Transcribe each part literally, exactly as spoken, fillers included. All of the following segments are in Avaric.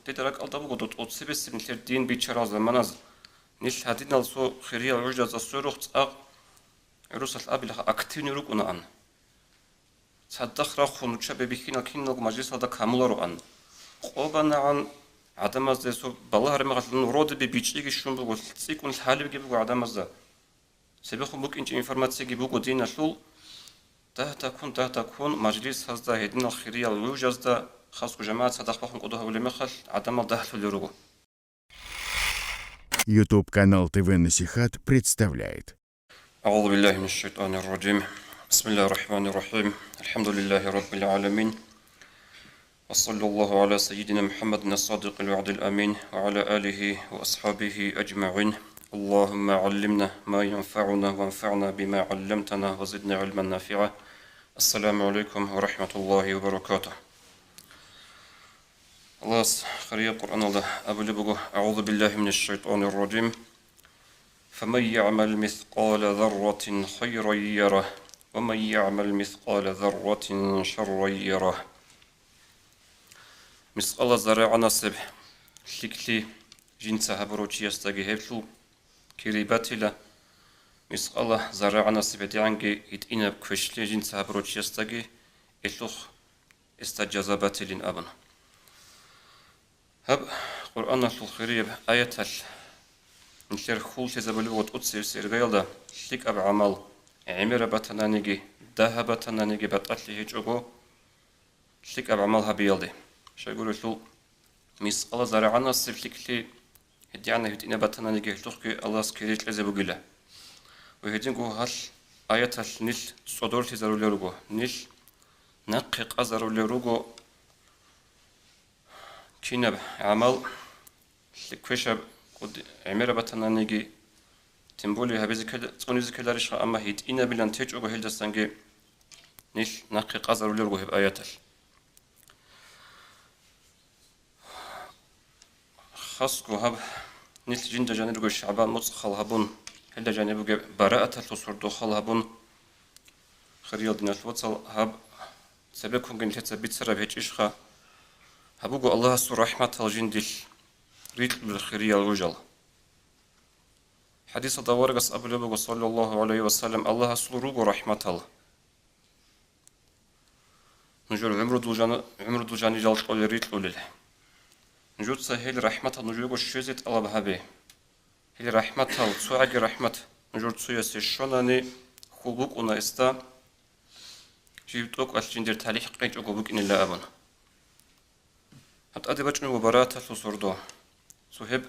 Гьеб ракӀалда буго дутӀа цебесеб нилъер дин биччарал заманаз. Нилъ гьадинал цо хириял гӀужазда сверухъ цӀакъ гӀурусалъ абилаха активный рукӀунаан. Цадахъ рахун руччаби бихьинал киналго мажлисалда камулароан. Къо банагӀан гӀадамазда гьесул балагьараб мехалъ вроде бы бичӀчӀиги щун буго, цӀикӀкӀун лъалебги буго гӀадамазда. Цебехун букӀинчӀеб информациги буго диналъул. Дагь-дагьккун, дагь-дагьккун мажлисазда, гьединал хириял гӀужазда, хасго жамагӀат цадахъ бахун кӀодо гьабулеб мехалъ, гӀадамал дагьлъулел руго. YouTube канал ТВ Насихат представляет. أعوذ بالله من الشيطان الرجيم. بسم الله الرحمن الرحيم. الحمد لله رب العالمين. وصلى الله على سيدنا محمد الصادق الوعد الأمين وعلى آله وأصحابه أجمعين. اللهم علمنا ما ينفعنا وانفعنا بما علمتنا وزدنا علما نافعا. السلام عليكم ورحمة الله وبركاته. Аллагьас хириял Къуръаналда абулеб буго: أعوذ بالله من الشيطان الرجيم. فمن يعمل مثقال ذرة خيرا يره ومن يعمل مثقال ذرة شرا يره. Мискъала зарагӀанасеб лъикӀлъи жинца гьабурав чиясдаги гьелъул кири батила, мискъала зарагӀанасеб гьедигӀанги гьитӀинаб квешлъи жинца гьабурав чиясдаги гьелъухъ гьесда жаза батилин абун. Гьаб Къуръаналъул хирияб аяталъ нилъер хьул лъезабулеб буго тӀоцебесеб иргаялда: лъикӀаб гӀамал гӀемераб батананиги, дагьаб батананиги батӀалъи гьечӀого лъикӀаб гӀамал гьабиялде. Щайгурелъул мискъала зарагӀанасеб лъикӀлъи гьедигӀанаб гьитӀинаб батананиги гьелъухъги Аллагьас кири кьезе бугила. Ва гьединго гьалъ аяталъ нилъ цӀодорлъизарулел руго, нилъ нахъе къазарулел руго кинаб гӀамал, квешаб кӀуд-, гӀемераб батананиги, тем более гьабизе ккел-, цӀунизе ккеларищха, амма гьитӀинабилан течӀого гьелдасанги нилъ нахъе къазарулел руго гьеб аяталъ. Хасго гьаб нилъ жинда жанирго ШагӀбан муцӀ хал гьабун, гьелда жаниб бугеб барааталъул сордо хал гьабун, хириял диналъул вацал, гьаб цебеккунги нилъеца бицараб гьечӀищха? Гьаб буго Аллагьасул рахӀматал жиндилъ рикьулел хириял гӀужал. ХӀадисалда аварагас абулеб буго, саллаллагьу гӀалайгьи ва саллам: Аллагьасул руго рахӀматал. Нужер гӀумрудул жан-, гӀумрудул жанирал кьолел рикьулел. Нужеца гьел рахӀматал нужего щвезе тӀалаб гьабе. Гьел рахӀматал, цогӀаги рахӀмат нужер цоясе щванани, хьул букӀуна гьесда, жив тӀокӀалъ жиндир талихӀ къечӀого букӀинилан абун. Гьаб тӀаде бачӀун буго барааталъул сордо. Цо гьеб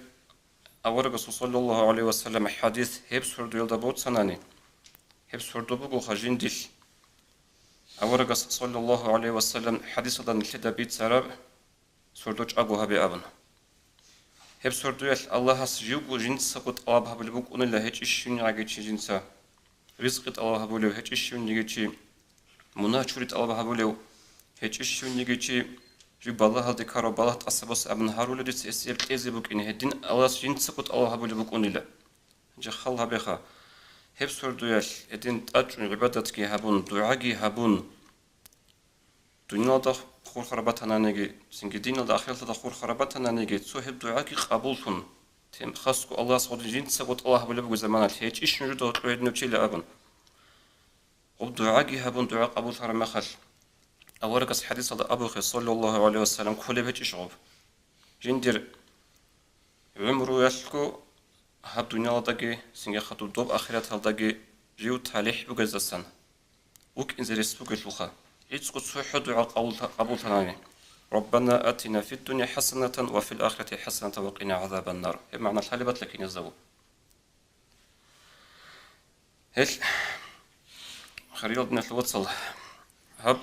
аварагасул, саллаллагьу гӀалайгьи ва саллам, хӀадис гьеб сордоялда боцанани, гьеб сордо бугоха жиндилъ аварагас, саллаллагьу гӀалайгьи ва саллам, хӀадисалда нилъеда бицараб сордо чӀаго гьабе абун. Гьеб сордоялъ Аллагьас живго жинцаго тӀалаб гьабулеб букӀунила гьечӀищ щивнигӀаги чи жинца. Ризкъи тӀалаб гьабулев гьечӀищ щивниги чи, мунагь чури тӀалаб гьабулев гьечӀищ щивниги чи, жив балагьалде ккарав балагь тӀаса босе абун гьарулев дица гьесие кьезе букӀине, гьедин Аллагьас жинцаго тӀалаб гьабулеб букӀунила. Гьанже хал гьабеха, гьеб сордоялъ гьедин тӀачӀун гӀибадатги гьабун, дугӀаги гьабун, дуниялалда хурхараб батананиги, цинги диналда ахираталда хурхараб батананиги, цо гьеб дугӀаги къабуллъун, тем-, хасго Аллагьас гьедин жинцаго тӀалаб гьабулеб буго заманалъ, гьечӀищ нужеда гьоркьоб гьединав чила абун. Гьеб дугӀаги гьабун, дугӀа къабуллъараб мехалъ, аварагас хӀадисалда абухъе, саллаллагьу гӀалайгьи ва саллам, кколеб гьечӀищ гьеб? Жиндир гӀумруялъго гьаб дуниялалдаги, цинги хадуб доб ахираталдаги жив талихӀ бугездасан, вукӀинзе рес бугелъулха, гӀицӀго цохӀо дугӀа къабул-, къабуллъанани: «Раббана атина фид-дунья хӀасанатан ва фил-ахирати хӀасанатан ва къина гӀазабан-нар». Гьеб магӀна лъалеб батила киназдаго. Гьел, хириял диналъул вацал, гьаб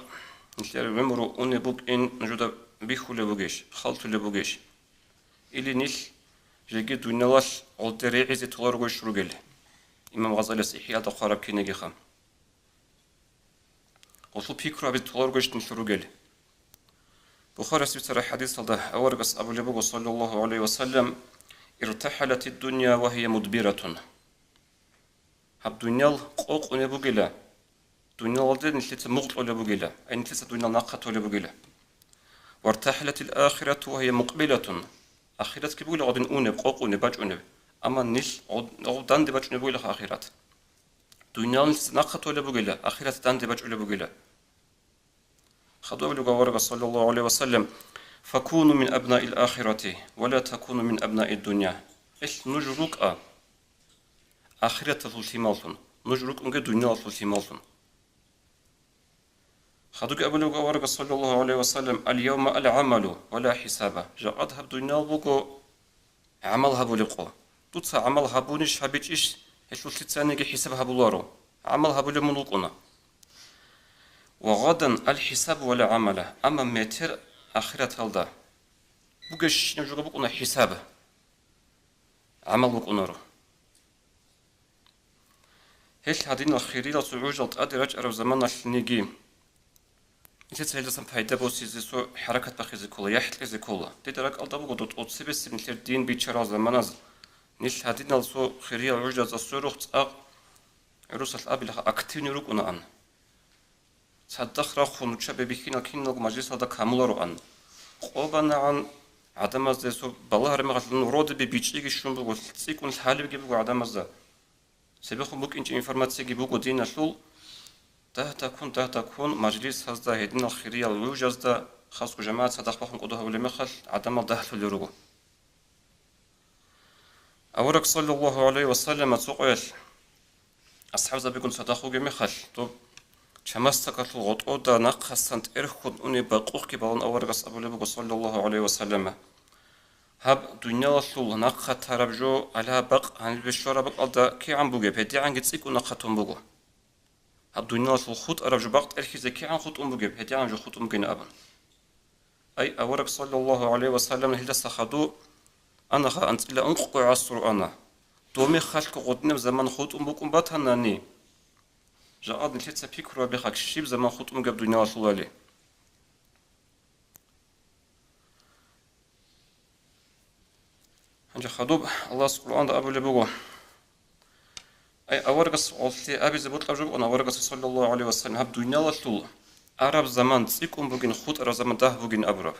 нилъер гӀумру унеб букӀин нужеда бихьулеб бугищ, халтулеб бугищ? Или нилъ жеги дуниялалъ гъолде регӀизе толаргойищ ругел? Имам Гъазалияс ИхӀяда хъвараб кинигиха. Гъолъул пикру гьабизе толаргойищ нилъ ругел? Бухарияс бицараб хӀадисалда аварагас абулеб буго, саллаллагьу гӀалайгьи ва саллам: «Иртахалатид-дунья ва гьия мудбиратун». Гьаб дуниял къокъунеб бугила, дуниялалде нилъеца мугъ кьолеб бугила, ай нилъеца дуниял нахъа толеб бугила. وارتحلت الآخرة وهي مقبلة. Ахиратги бугила гъодин унеб, къокъунеб, бачӀунеб. Амма нилъ гъод-, гъов данде бачӀунеб бугилаха ахират. Дуниял нилъеца нахъа толеб бугила, ахират данде бачӀулеб бугила. Хадуб лугаварга, саллаллаху гӀалайхи ва саллям: «Факуну мин абнаил ахирати, ва ла такуну мин абнаид дунья». Ил нуж рукӀа ахираталъул лъималлъун, нуж рукӀунге дуниялалъул лъималлъун. Хадуги абулеб буго аварагас, саллаллаху гӀалайхи ва саллям: «Аль-явма аль-гӀамалу ва ла хӀисаба». Жакъад гьаб дуниял буго гӀамал гьабулеб къо. Дуца гӀамал гьабунищ, гьабичӀищ, гьелъул лъицаниги хӀисаб гьабуларо. ГӀамал гьабулеб мун вукӀуна. «Ва гъадан аль-хӀисабу ва ла гӀамала». Амма метер ахираталда бугебщинаб жо букӀуна хӀисаб. ГӀамал букӀунаро. Гьелъ гьадинал хириял цо гӀужал тӀаде рачӀараб заманалъниги, нилъеца гьелдасан пайда босизе, цо хӀаракат бахизе ккола, яхӀ кьезе ккола. Дида ракӀалда буго, дутӀа цебесеб нилъер дин биччарал заманаз, нилъ гьадинал цо хириял гӀужазда сверухъ цӀакъ, гӀурусалъ абилаха, активный рукӀунаан. Цадахъ рахун руччаби бихьинал киналго мажлисалда камулароан. Къо банагӀан гӀадамазда гьесул балагьараб мехалъ, ну, родеби бичӀчӀиги щун буго, цӀикӀкӀун лъалебги буго гӀадамазда. Цебехун букӀинчӀеб информациеги буго диналъул. Дагь-дагьккун, дагь-дагьккун мажлисазда, гьединал хириял гӀужазда, хасго жамагӀат цадахъ бахун кӀодо гьабулеб мехалъ, гӀадамал дагьлъулел руго. Авараг, саллаллаху гӀалайхи ва саллям, цо къоялъ асхӀабзабигун цадахъ вугеб мехалъ, доб чамасдакалъул гъотӀода нахъасан тӀерхьун унеб бакъухъги балун аварагас абулеб буго, саллаллаху гӀалайхи ва саллям: «Гьаб дуниялалъул нахъа тараб жо, гьалаб бакъ гьанибе щвараб бакӀалда кигӀан бугеб, гьедигӀанги цӀикӀкӀун нахъа тун буго. Гьаб дуниялалъул хутӀараб жо бакъ тӀерхьизе кигӀан хутӀун бугеб, гьедигӀан жо хутӀун бугин», – абун. Ай, авараг, саллаллаху гӀалайхи ва саллям, гьелдаса хадуб анаха анцӀила ункъго гӀасру ана. Доб мехалъго гъодинаб заман хутӀун букӀун батанани, жакъад нилъеца пикру гьабеха, щиб заман хутӀун бугеб дуниялалъулали. Гьанже хадуб Аллагьас Къуръанда абулеб буго. Ай, аварагас гъолъие абизе бокьаб жо букӀана, аварагас, саллаллаху гӀалайхи ва саллям, гьаб дуниялалъул араб заман цӀикӀкӀун бугин, хутӀараб заман дагь бугин абураб.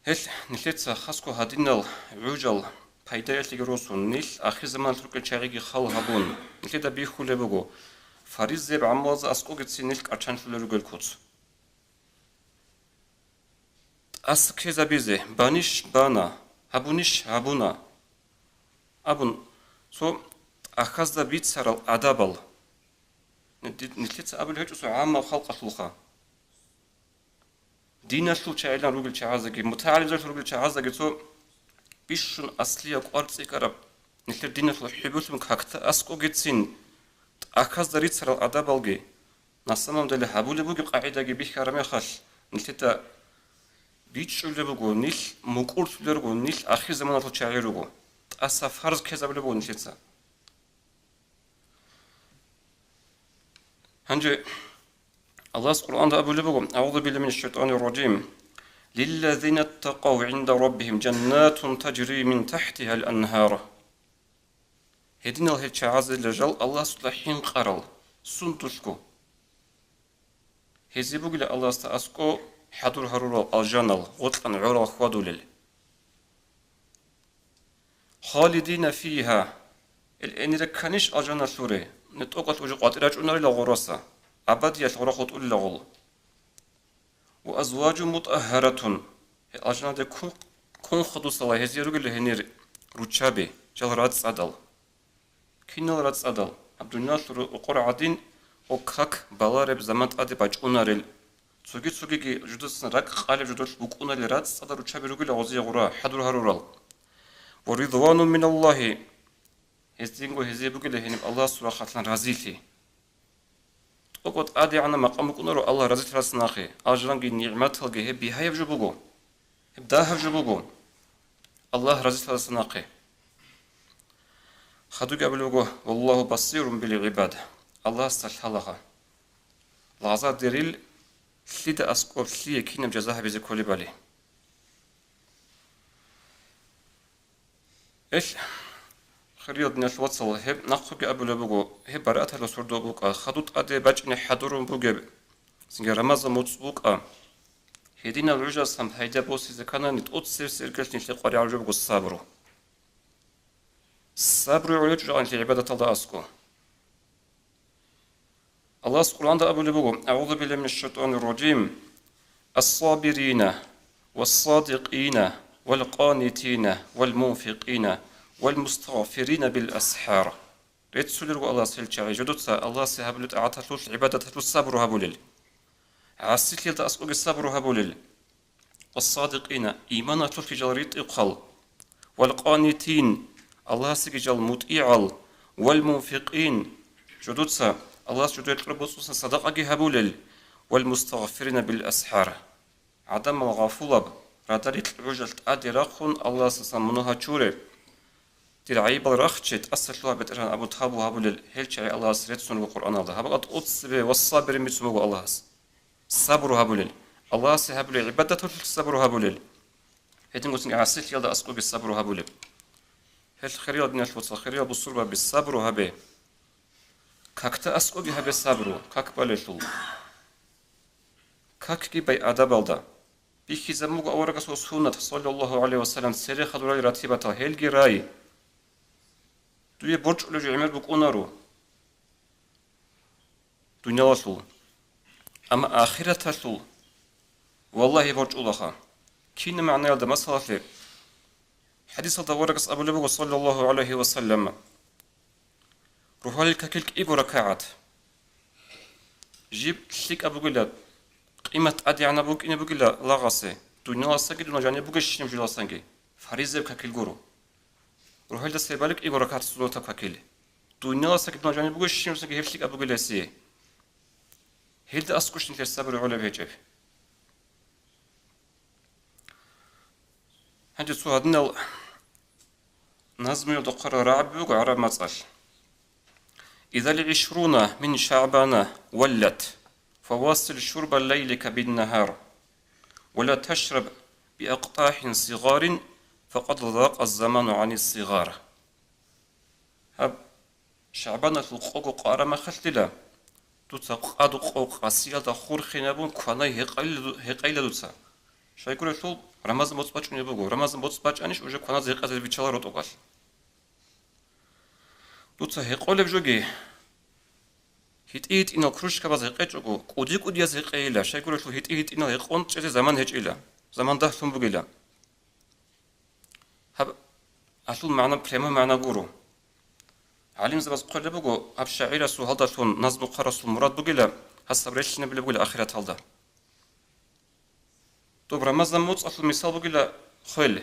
Гьелъ нилъеца хасго гьадинал гӀужал пайдаялъеги росун, нилъ ахирзаманалъ рукӀел чагӀиги хал гьабун, нилъеда бихьулеб буго, фаризаяб гӀамалазда аскӀогицин нилъ кӀачанлъулел ругел куц. ТӀаса ккезабизе, банищ бана, гьабунищ гьабуна абун, цо тӀахьазда бицарал адабал. Нилъеца абулеб гьечӀо цо гӀаммаб халкъалъулха. Диналъул чагӀилан ругел чагӀаздаги, мутагӀалимзабилъун ругел чагӀаздаги цо бищун аслияб кӀвар цӀикӀкӀараб, нилъер диналъул хӀубалъун какда аскӀогицин тӀахьазда рицарал адабалги, на самом деле гьабулеб бугеб къагӀидаги бихьараб мехалъ, нилъеда бичӀчӀулеб буго, нилъ мукӀурлъулел руго, нилъ ахирзаманалъул чагӀи руго. ТӀаса фарз ккезабулеб буго нилъеца. Гьанже Аллагьас Къуръанда абулеб буго: «АгӀузу биллагьи минаш шайтӀанир ражим. Лиллазина ттакъав гӀинда раббигьим жаннатун тажри мин тахӀтигьал анхар». Гьединал гьел чагӀазда жал Аллагьасда хӀинкъарал, сундулъго. Гьезие бугила Аллагьасда аскӀо хӀадур гьарурал алжанал, гъоркьан гӀорал хьвадулел. Халидина фигьа. Ил гӀенир кканищ алжаналъуре, нетӀокӀалъ уже къватӀир рачӀунарила гъораса, абадиялъ гъора хутӀулила гъол. Ва азважу мутӀагьгьаратун. Гьел алжаналде ккун, ккун хадусала гьезие ругел гьенир руччаби, жал рацӀцӀадал. Кинал рацӀцӀадал, гьаб дуниялалъул рукъор гӀадин, гъо как балареб заман тӀаде бачӀунарел, цоги-цогиги жудасан ракӀ къалеб жо долъ букӀунарел рацӀцӀадал руччаби ругила гъозие гъура, хӀадур гьарурал. Ва ридванун миналлагьи, гьез динго гьезие бугила гьениб Аллагьасул рахъалъан разилъи. ТӀокӀаб тӀадегӀанаб макъам букӀунаро Аллагь разилъаралдаса нахъе, алжанги нигӀматалги гьеб бигьаяб жо буго, гьеб дагьаб жо буго Аллагь разилъаралдаса нахъе. Хадуги абулеб буго: «Валлагьу басирун бил гӀибад», Аллагьасда лъалаго, лагъзадерил лъида аскӀоб лъие кинаб жаза гьабизе кколебали. Ил, хириял диналъул вацал, гьеб нахъеги абулеб буго, гьеб барааталъул сордо букӀа, хадуб тӀаде бачӀине хӀадурун бугеб Цинги Рамазан муцӀ букӀа. Гьединал гӀужалъан пайда босизе кканани, тӀоцебесеб иргаялъ нилъее къваригӀараб жо буго сабру. Сабру гӀолеб чӀужугӀанлъи гӀибадаталда аскӀо. Аллагьас Къуръанда абулеб буго: «АгӀузу биллагьи минаш шайтӀанир ражим. Ас-сабирина, вас-садикъина, вал-къанитина, вал-мунфикъина, вал-мустагъфирина бил-асхӀар». Реццулел руго Аллагьас гьел чагӀи, жодоца Аллагьасе гьабулеб тӀагӀаталъулъ, гӀибадаталъулъ сабру гьабулел. ГӀасилъиялда аскӀоги сабру гьабулел. Вас-садикъина, иманалъулъги жал ритӀухъал. Вал-къанитин, Аллагьасеги жал мутӀигӀал. Вал-мунфикъин, жодоца Аллагьас жодое кьураб боцӀусан садакъаги гьабулел. Вал-мустагъфирина бил-асхӀар. ГӀадамал гъафулаб, радал рикь гӀужалъ тӀаде рахъун Аллагьасдасан мунагь гьачуре, дир гӀайибал рахче, тӀаса лъугьа, БетӀергьан, абун тавбу гьабулел гьел чагӀи Аллагьас реццун руго Къуръаналда. Гьаб-, гьаб тӀоцебе вас-сабирин бицун буго Аллагьас. Сабру гьабулел. Аллагьасе гьабулел гӀибадаталъулъ сабру гьабулел. Гьединго цинги гӀасилъиялда аскӀоги сабру гьабулеб. Гьел хириял диналъул вацал, хириял бусурбаби, сабру гьабе. Какда аскӀоги гьабе сабру, как балелъул. Какги бай адабалда. Бихьизабун буго аварагасул суннат, саллаллагьу гӀалайгьи ва саллам, цере хадурал ратибатал, гьелги рай. Дуе борчӀулеб жо гӀемер букӀунаро дуниялалъул. Амма ахираталъул, валлагьи, борчӀулаха. Кин магӀнаялда, масалалъе, хӀадисалда аварагас абулеб буго, саллаллагьу гӀалайгьи ва саллам: «Рогьалил какил кӀиго ракагӀат». Жиб лъикӀаб бугила, къимат тӀадегӀанаб букӀине бугила лагъасе, дунияласаги дун жаниб бугещинаб жиласанги, фаризаяб какил гуро. Рогьалда свербали кӀиго ракагӀат суннатаб какил. Дунияласаги дун жаниб бугещинаб гьеб лъикӀаб бугила гьесие. Гьелда аскӀущин нилъер сабру гӀолеб гьечӀеб. Гьанже цо гьадинал назмуялда хъварал рагӀаби буго гӀараб мацӀалъ: «Иза лгӀишруна мин шагӀбана валлат, фавассил шурба лайлика биннагьар, ва ла ташраб биакътахӀин сигъарин, факъад закъа заману гӀани сигъар». Гьаб, ШагӀбаналъул къого къвараб мехалъ дила, дуца къаду къо къасиялда хурхинабун кванай гьекъайила, гьекъайила дуца. Щайгурелъул, Рамазан боцӀ бачӀунеб буго. Рамазан боцӀ бачӀанищ уже кваназе гьекъезе биччаларо тӀокӀалъ. Дуца гьекъолеб жоги, гьитӀи-гьитӀинал кружкабаз гьекъечӀого, кӀуди-кӀудияз гьекъейила, щайгурелъул гьитӀи-гьитӀинал гьекъон чӀезе заман гьечӀила, заман дагьлъун бугила. Гьаб, гьалъул магӀна, прямой магӀна гуро. ГӀалимзабаз хъвалеб буго, гьаб шагӀирасул гьалдалъун назму хъварасул мурад бугила, гьасаб релълъинабилеб бугила ахираталда. Доб Рамазан моцӀалъул мисал бугила хвел.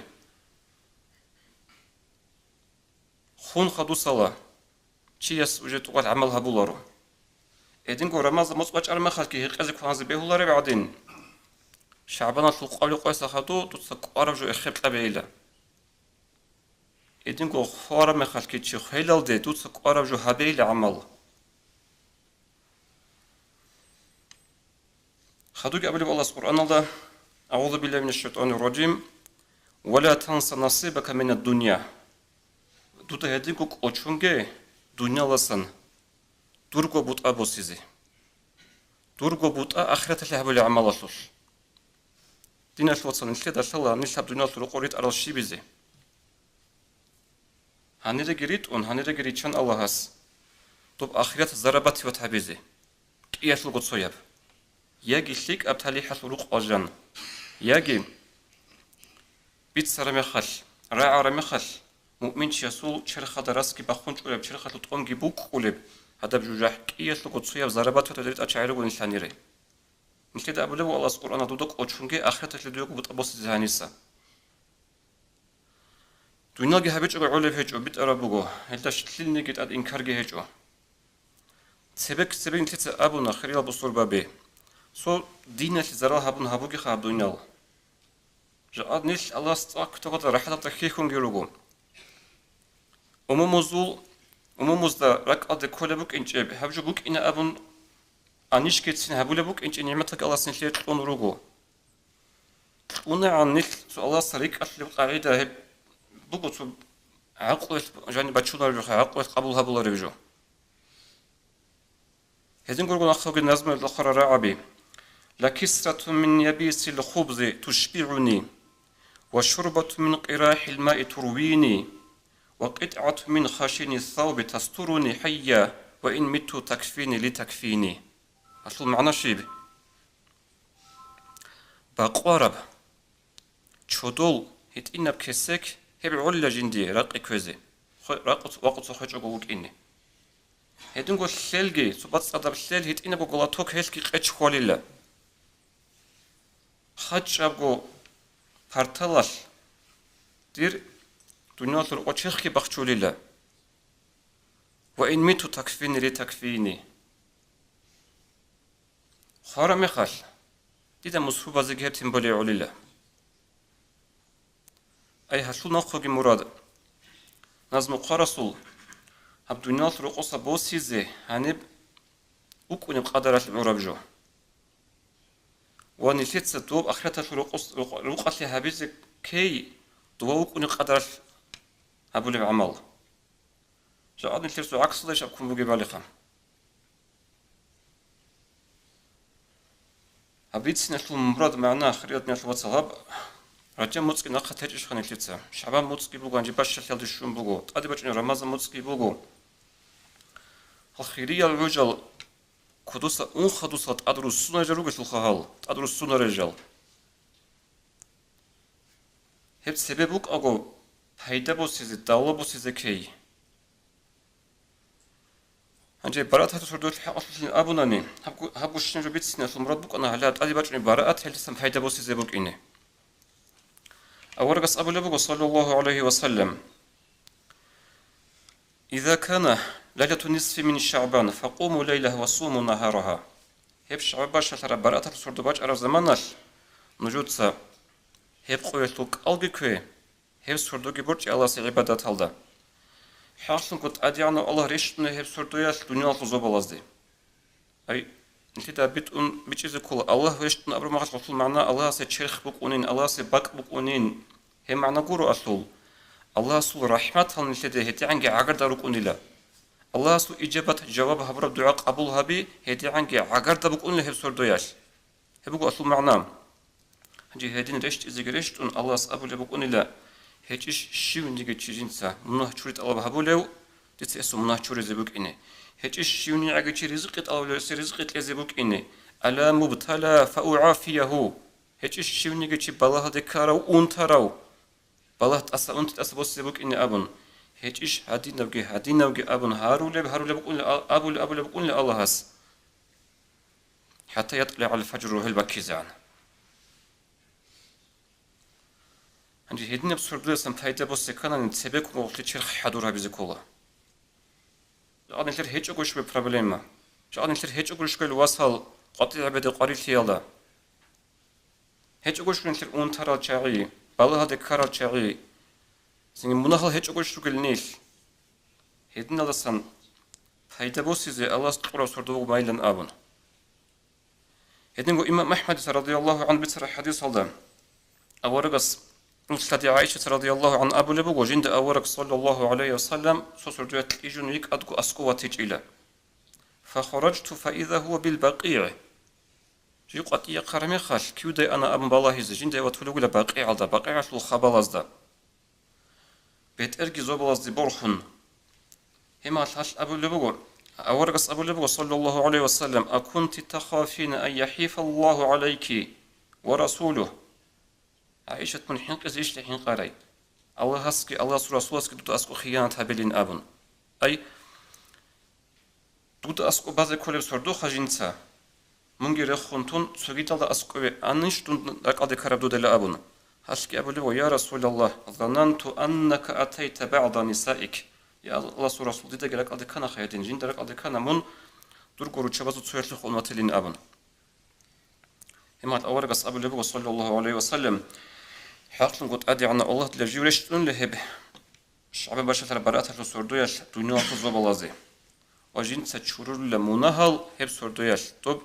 Хун хадусала, чияс уже тӀокӀал гӀамал гьабуларо. Гьединго Рамазан моцӀ бачӀараб мехалъги гьекъезе кваназе бегьулареб гӀадин, ШагӀбаналъул къваликъояса хаду дуца кӀвараб жо эхеб кьабейила. Гьединго хвараб мехалъги чи хвелалде дуца кӀвараб жо гьабейила гӀамал. Хадуги абулеб Аллагьас Къуръаналда: «АгӀузу биллагьи минаш шайтӀанир ражим. Ва ла танса насибака минад дунья». Дуда гьединго кӀочунге дуняласан дурго бутӀа босизе. Дурго бутӀа ахираталъе гьабулел гӀамалалъулъ. Диналъул вацал, нилъеда лъала нилъ гьаб дуниялалъул рокъор ритӀарал щибизе. Гьаниреги ритӀун, гьаниреги риччан Аллагьас доб ахират зарабатывать гьабизе, кӀиялъулго цояб. Яги лъикӀаб талихӀалъул рукъ валжан, яги бицара мехалъ, рагӀара мехалъ, муъминчиясул черхалда расги бахъун чӀолеб, черхалъул тӀомги букӀулеб гьадаб жужахӀ, кӀиялъулго цояб зарабатывать гьабизе ритӀа чагӀи руго нилъ гьанире. Нилъеда абулеб Аллагьас Къуръана: «Дуда кӀочунге ахираталъе дуего бутӀа босизе гьаниса». Дуниялги гьабичӀого гӀолеб гьечӀо, битӀараб буго, гьелда щ-, лъилниги тӀад инкарги гьечӀо. Цебек-цебе нилъеца абуна, хириял бусурбаби, цо диналъе зарал гьабун гьабугеха гьаб дуниял. Жакъа нилъ Аллагьас цӀакъ кутакалда рахӀаталда хьихьунги руго. Умумузул, умумузда ракӀалде кколеб букӀинчӀеб, гьаб жо букӀина абун, анищгицин гьабулеб букӀинчӀеб нигӀматалги Аллагьас нилъее кьун руго. КьунегӀан нилъ цо Аллагьасда рикӀкӀалъулеб къагӀида гьеб буго, цо гӀакълуялъ жаниб бачунареб жо, гӀакълуялъ къабул гьабулареб жо. Гьединго руго нахъеги назмуялда хъварал рагӀаби. لكسرة من يبيس الخبز تشبعني، وشربة من قراح الماء ترويني، وقطعة من خشن الثوب تسترني حيا، وإن مت تكفيني لتكفيني. Гьалъул магӀна щиб? Бакъвараб, чодол гьитӀинаб кесек гьеб гӀолила жиндие ракъи кквезе, хъе-, ракъуц-, вакъуца хвечӀого вукӀине. Гьединго лъелги, цо бацӀцӀадаб лъел гьитӀинабго глоток гьелъги къечӀ хьвалила. ХъачӀабго парталалъ дир дуниялалъул рокъоб черхги бахчулила. وإن مت تكفيني لتكفيني. Хвараб мехалъ, дида мусрубазеги гьеб тем более гӀолила. Ай, гьалъул нахъеги мурад, назму хъварасул, гьаб дуниялалъул рокъоса босизе гьаниб вукӀунеб къадаралъ гӀураб жо. Ва нилъеца доб ахираталъул рокъос-, рокъ-, рукъалъе гьабизе ккей, дова вукӀунеб къадаралъ гьабулеб гӀамал. Жакъа нилъер цо гӀаксалда иш абун бугебали ха. Гьаб бициналъул мурад-магӀна, хириял диналъул вацал, гьаб Ражаб муцӀги нахъа течӀищха нилъеца. ШагӀбан муцӀги буго, гьанже бащалъиялде щун буго, тӀаде бачӀунеб Рамазан муцӀги буго. Гьал хириял гӀужал кодоса унхадусал тӀад руссунарел ругелъулха гьал, тӀад руссунарел жал. Гьеб цебе букӀаго пайда босизе, давла босизе ккей. Гьанже барааталъул сордоялъ хӀакъалъулъин абунани, гьаб-, гьаб гущин жо бициналъул мурад букӀана гьале тӀаде бачӀунеб бараат гьелдасан пайда босизе букӀине. Аварагас абулеб буго, саллаллагьу гӀалайгьи ва саллам: إذا كان ليلة النصف من شعبان فقوموا ليلها وصوموا نهارها. Гьеб шагӀбан бащалъараб барааталъул сордо бачӀараб заманалъ нужеца гьеб къоялъул кӀалги ккве, гьеб сордоги борчӀе Аллагьасе гӀибадаталда. ХӀакълъунго ТӀадегӀанав Аллагь рещтӀунев гьеб сордоялъ дуниялалъул зобалазде. Ай, нилъеда битӀун бичӀчӀизе ккола, Аллагь рещтӀун абураб мехалъ гьелъул магӀна Аллагьасе черх букӀунин, Аллагьасе бакӀ букӀунин. Гьеб магӀна гуро гьелъул. Аллагьасул рахӀматал нилъеде гьедигӀанги гӀагарда рукӀунила. Аллагьасул ижабат-жаваб гьабураб дугӀа къабул гьаби гьедигӀанги гӀагарда букӀунила гьеб сордоялъ. Гьеб буго гьелъул магӀна. Гьанже гьедин рещтӀизеги рещтӀун, Аллагьас абулеб букӀунила: «ГьечӀищ щивниги чи жинца мунагь чури тӀалаб гьабулев, дица гьесул мунагь чуризе букӀине? ГьечӀищ щивнигӀаги чи ризкъи тӀалабулев, гьесие ризкъи кьезе букӀине? ألا مبتلى فأعافيه». ГьечӀищ щивниги чи балагьалде ккарав, унтарав, балагь тӀаса, унти тӀаса босизе букӀине абун? ГьечӀищ гьадинабги, гьадинабги абун гьарулеб, гьарулеб букӀунила, абулеб, абулеб букӀунила Аллагьас. حتى يطلع الفجر, рогьел баккизегӀан. Гьанже гьединаб сордоясан пайда босе кканани, цебеккун гъорлъе черх хӀадур гьабизе ккола. Жакъа нилъер гьечӀого щиб проблема. Жакъа нилъер гьечӀого щиб васал къватӀир гьабиде къварилъиялда. ГьечӀого щиб нилъер унтарал чагӀи, балагьалде ккарал чагӀи. Цинги мунагьал гьечӀого щиб ругел нилъ. Гьединалдасан пайда босизе Аллагьас кьураб сордо буго байилан абун. Гьединго имам АхӀмадица радияллагьу гӀангьу бицараб хӀадисалда аварагас, лъади ГӀайшаца радияллагьу гӀангьа абулеб буго, жинда авараг саллаллагьу гӀалайгьи ва саллам цо сордоялъ кьижун йикӀадго аскӀов ватичӀила. فخرجت فإذا هو بالبقيع. Жив къватӀие хъараб мехалъ, кивдай ана абун балагьизе, жинда ватулев вугила БакъигӀалда, БакъигӀалъул хабалазда. БетӀерги зобалазде борхун. Гьеб мехалъ абулеб буго, аварагас абулеб буго, саллаллагьу гӀалайгьи ва саллам: «أكنت تخافين أن يحيف الله عليك ورسوله». ГӀайшат, мун хӀинкъизе ишли хӀинкъарай, Аллагьасги Аллагьасул Расуласги дуда аскӀов хиянат гьабилин абун. Ай, дуда аскӀов базе кколеб сордоха жинца, мунги рехун тун, цогидалда аскӀове анищ дун ракӀалде ккараб дудайилан абун. Гьалъги абулеб: «Я Расулаллагь, ظننت أنك أتيت بعض نسائك». Я Аллагьасул Расул, дидаги ракӀалде кканаха гьедин, жинда ракӀалде ккана мун дурго руччабазул цоялъухъ ун ватилин абун. Гьеб мехалъ аварагас абулеб буго, саллаллагьу гӀалайгьи ва саллам: «ХӀакълъунго ТӀадегӀанав Аллагь, дила жив рещтӀунила гьеб шагӀбан бащалъараб барааталъул сордоялъ дуниялалъул зобалазе. Ва жинца чурулила мунагьал гьеб сордоялъ, доб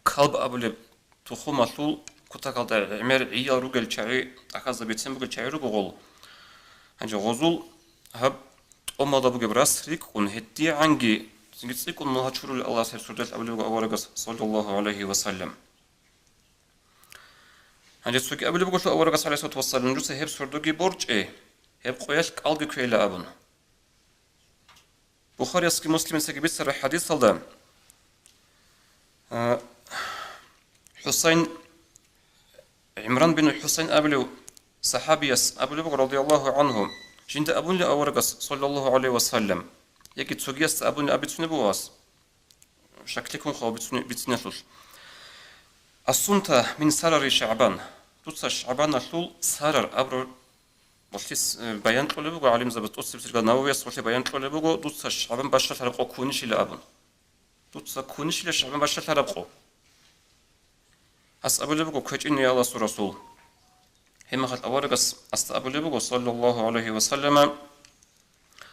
Калб абулеб тухумалъул кутакалда гӀемер гӀиял ругел чагӀи, тӀахьазда бицен бугел чагӀи руго гъол». Гьанже гъозул гьаб тӀомалда бугеб рас рикӀкӀун, гьедигӀанги цинги цӀикӀкӀун мунагьал чурулел Аллагьас гьеб сордоялъ абулеб буго аварагас, саллаллагьу гӀалайгьи ва саллам. Гьанже цоги абулеб буго аварагас, гӀалайгьиссалату вассалам, нужеца гьеб сордоги борчӀе, гьеб къоялъ кӀалги кквейила абун. Бухариясги Муслимицаги бицараб хӀадисалда, а, ХӀусайн, ГӀимран бин ХӀусайн абулев сахӀабияс абулеб буго, радияллагьу гӀангьу, жинда абунила аварагас, саллаллагьу гӀалайгьи ва саллам, яги цогиясда абуни абицунеб буго ас, шаклъи ккун хъула бицуни-, бициналъулъ: «Асумта мин сарари ШагӀбан». Дуца ШагӀбаналъул сарар абураб гъолъи с-, э, баян кьолеб буго, гӀалимзабаз тӀоцебесеб Нававияс гъолъие баян кьолеб буго, дуца ШагӀбан бащалъараб къо ккунищила абун. Дуца ккунищила ШагӀбан бащалъараб къо? Ас абулеб буго: «КквечӀин, я Аллагьасул Расул». Гьеб мехалъ аварагас асда абулеб буго, саллаллагьу гӀалайгьи ва саллама: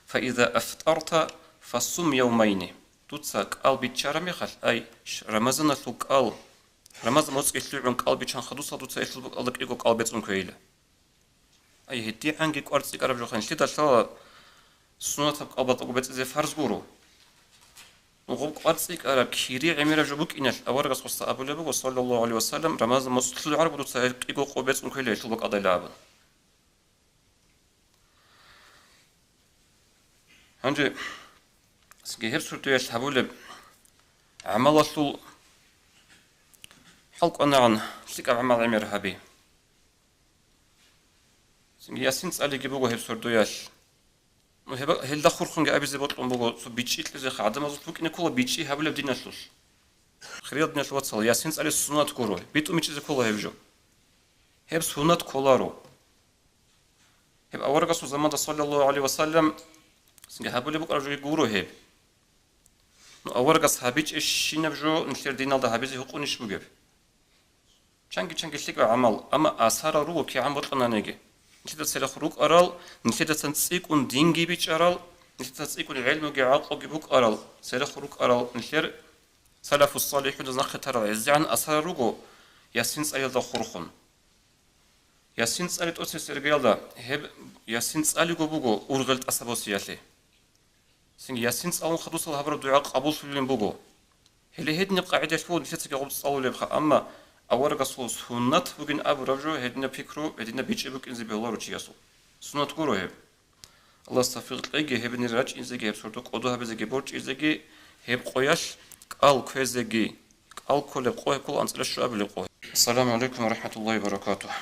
«Фаиза афтарта, фасум явмайни». Дуца кӀал биччараб мехалъ, ай, ш-, Рамазаналъул кӀал, Рамазан моцӀги лъугӀун кӀал биччан хадусал дуца гьелъул бакӀалда кӀиго кӀал бецӀун кквейила. Ай, гьедигӀанги кӀвар цӀикӀкӀараб жо, нилъеда лъала суннатаб кӀал батӀаго бецӀизе фарз гуро. Ну, гъоб кӀвар цӀикӀкӀараб, кири гӀемераб жо букӀиналъ, аварагас гъосда абулеб буго, саллаллагьу гӀалайгьи ва саллам, Рамазан моцӀ лъугӀараб дуца гьеб кӀиго къо бецӀун кквейила гьелъул бакӀалдайила абун. Гьанже цинги гьеб сордоялъ гьабулеб гӀамалалъул хӀал кӀванагӀан лъикӀаб гӀамал гӀемер гьаби. Цинги Ясин цӀалиги буго гьеб сордоялъ. Ну, гьеб-, гьелда хурхунги абизе бокьун буго, цо бичӀчӀи кьезеха, гӀадамазулъ букӀине ккола бичӀчӀи гьабулеб диналъулъ. Хириял диналъул вацал, Ясин цӀали суннат гуро, битӀун бичӀчӀизе ккола гьеб жо. Гьеб суннат кколаро. Гьеб аварагасул заманда, саллаллагьу гӀалайгьи ва саллам, цинги гьабулеб букӀараб жоги гуро гьеб. Ну, аварагас гьабичӀебщинаб жо нилъер диналда гьабизе гьукъунищ бугеб? Чанги-чанги лъикӀаб гӀамал, амма асарал руго кигӀан бокьананиги. Нилъеда церехъ рукӀарал, нилъедасан цӀикӀкӀун динги бичӀчӀарал, нилъедасан цӀикӀкӀун гӀелмуги гӀакълуги букӀарал, церехъ рукӀарал нилъер салафус-салихӀуназ нахъе тарал гӀезегӀан асарал руго Ясин цӀалиялда хурхун. Ясин цӀали тӀоцебесеб иргаялда, гьеб Ясин цӀалиго буго ургъел тӀаса босиялъе. Цинги Ясин цӀалун хадусал гьабураб дугӀа къабуллъулеб буго. Гьеле гьединаб къагӀидалъ буго нилъецаги гъоб цӀалулебха, амма аварагасул суннат бугин абураб жо, гьединаб пикру, гьединаб бичӀчӀи букӀинзе бегьуларо чиясул. Суннат гуро гьеб. Аллагьас тавфикъ кьеги, гьеб нир рачӀинзеги, гьеб сордо кӀодо гьабизеги борчӀизеги, гьеб къоялъ кӀал кквезеги, кӀал кколеб къо гьеб ккола анцӀила щуабилеб къо. Ассаламу гӀалайкум ва рахӀматуллагьи ва баракатугь.